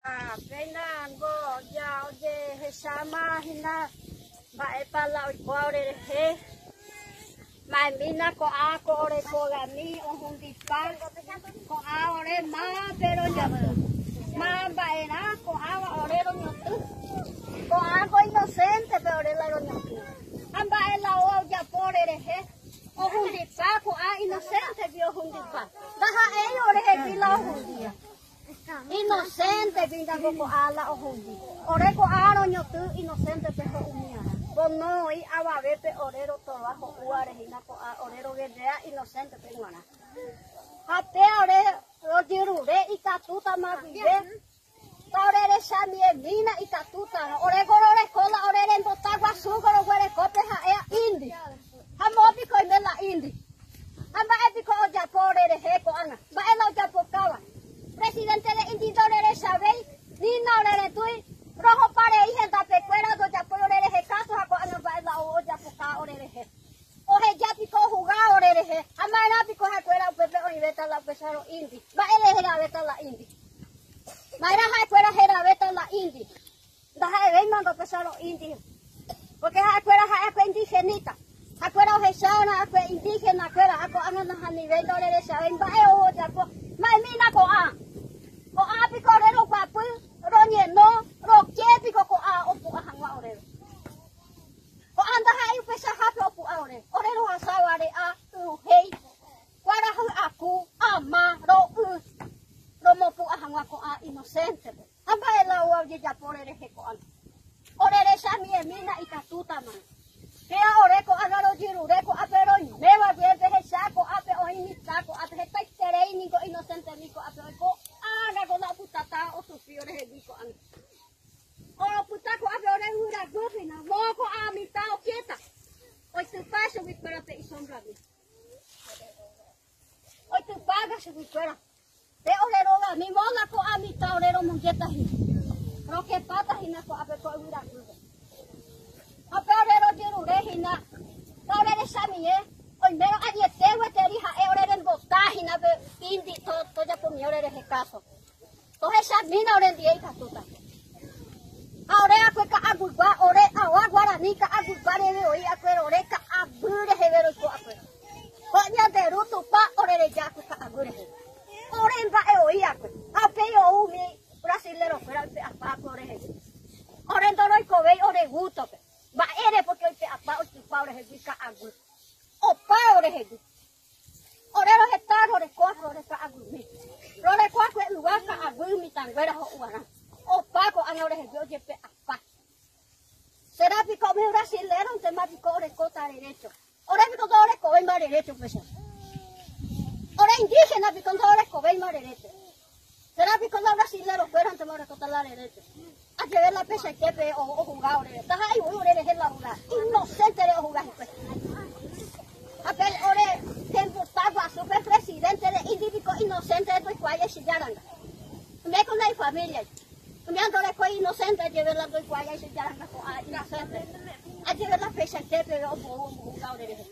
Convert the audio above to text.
Ha péina ngo ja ojehecháma hína mba'épa la oikóva orerehe. Ma'ẽmína ko'ã ko ore kogami ohundipa ko'ã ore mávape roñotỹ. Máva mba'erã ko'ãva ore roñotỹ. Ko'ã ko inoséntepe ore la roñotỹ. Ha mba'e la ojapo orerehe ohundipa ko'ã inoséntegui ohundipa. Ndaha'éi orehegui la ohundíva. Inocente pinta ko ko'ã la ohundi. Ore ko'ã roñoty inocente pe ho'umiarã. Pono oĩ avavépe ore rotorva ho'úvare hína ko'ã ore roguerrea inocente pe g̃uarã. Ha pe ore rojerure ikatútama guive ta ore rechamiemína ikatútarõ. Ore ko roreko la ore rembota guasu ko roguereko pe ha'éa indi. Ha moõ piko oime la indi. Ha mba'e piko ojapo ore rehe ko'ág̃a? Mba'e la ojapokáva? Presidente de Indi ndorerechavéi ni naoreretũi, rohopa rei hendapekuéra ndojapói ore rehe káso ha ko'ág̃a mba'e la ou ojapoka ore rehe. Oheja piko ohuga ore rehe? Ha ma'erã piko ha'ekuéra upépe oĩvéta la upéicharõ Indi? Mba'ére heravéta la Indi? Ma'erã ha'ekuéra heravéta la Indi? Ndaha'evéima ndopecharõ Indi, porque ha'ekuéra ha'eakue indigenita. Ha'ekuéra ohechara'akue indígena-kuéra ha ko'ág̃a nahanivéi ndorerechavéi mba'e ou ojapo. Mba'emína ko'ã? Ko'ã piko ore roguapy, roñeno, roke piko ko'ã opu'ã hag̃ua oréve. Ko'ã ndaha'éi upechahápe opu'ã oréve. Ore rohasa vare'a, y'uhéi, kuarahy aku, ama, ro'y, romopu'ã hag̃ua ko'ã inocente-pe. Ha mba'e la oúva ojejapo ore rehe ko'ág̃a? Ore rechamiemína ikatútama. Péa ore ko'ág̃a rojerure ko'ápe roiméva guive pehecha ko'ápe oĩ mitã ko'ápe hetaiterei ningo inocentemi ko'ápe oiko ág̃a ko la opytata osufri orehegui ko'ág̃a. Oropyta ko'ápe ore yvyraguýpina, moõ ko'ã mitã okéta oitypa chuguikuéra pe isombragui. Oitypága chuguikuéra. Pe ore rogami móla ko'ã mitã ore romongéta hína. Rokepáta hína ko'ápe ko yvyra guýpe. Ha pe ore rojerure hína, ta ore rechamie, oimérõ añete gueteri ha'e ore rembota hína pe indi tojapomie ore rehe káso. Tohechamína ore ndie ikatúta. Ha ore akue ka'aguygua, ore ava guarani ka'aguygua reve oĩ akue ore ka'aguy reheve roiko akue. Ko ñande Ru Tupã ore reja akue ka'aguy reheve. Ore mba'e oĩ akue. Ha upéi ou umi brasilero kuéra oipe'apa akue ore hegui. Ore ndoroikovéi ore gústope. Mba'ére? Porque oipe'apa oitypa ore hegui ka'aguy. Opa ore hegui. Ore roheta rorekoakue ore ka'aguymi. Rorekoakue yva ka'aguy mitãnguéra ho'uarã. Opa ko'ág̃a orehegui ojepe'apa. Será piko umi brasilerontema piko orekóta derecho? Ore piko ndororekovéima derecho upéicha? Ore indígena piko ndororekovéima derecho? Será piko la brasilerokuérantema orekóta la derecho? Ajeve la peichaitépe ohuga ore, ndaha'éi voi ore rehe la ohuga, inocente-re ohuga hikuái. Ha pe ore tembota guasu pe presidente de Indi piko inocente-re ndoikuaái aichejáranga. Oimeko la ifamilia. Umi ndorekói inocente ajeve la ndoikuaái aichejáranga ko'ã inocente. Ajeve la peichaitépe ombou ombohuga ore rehe.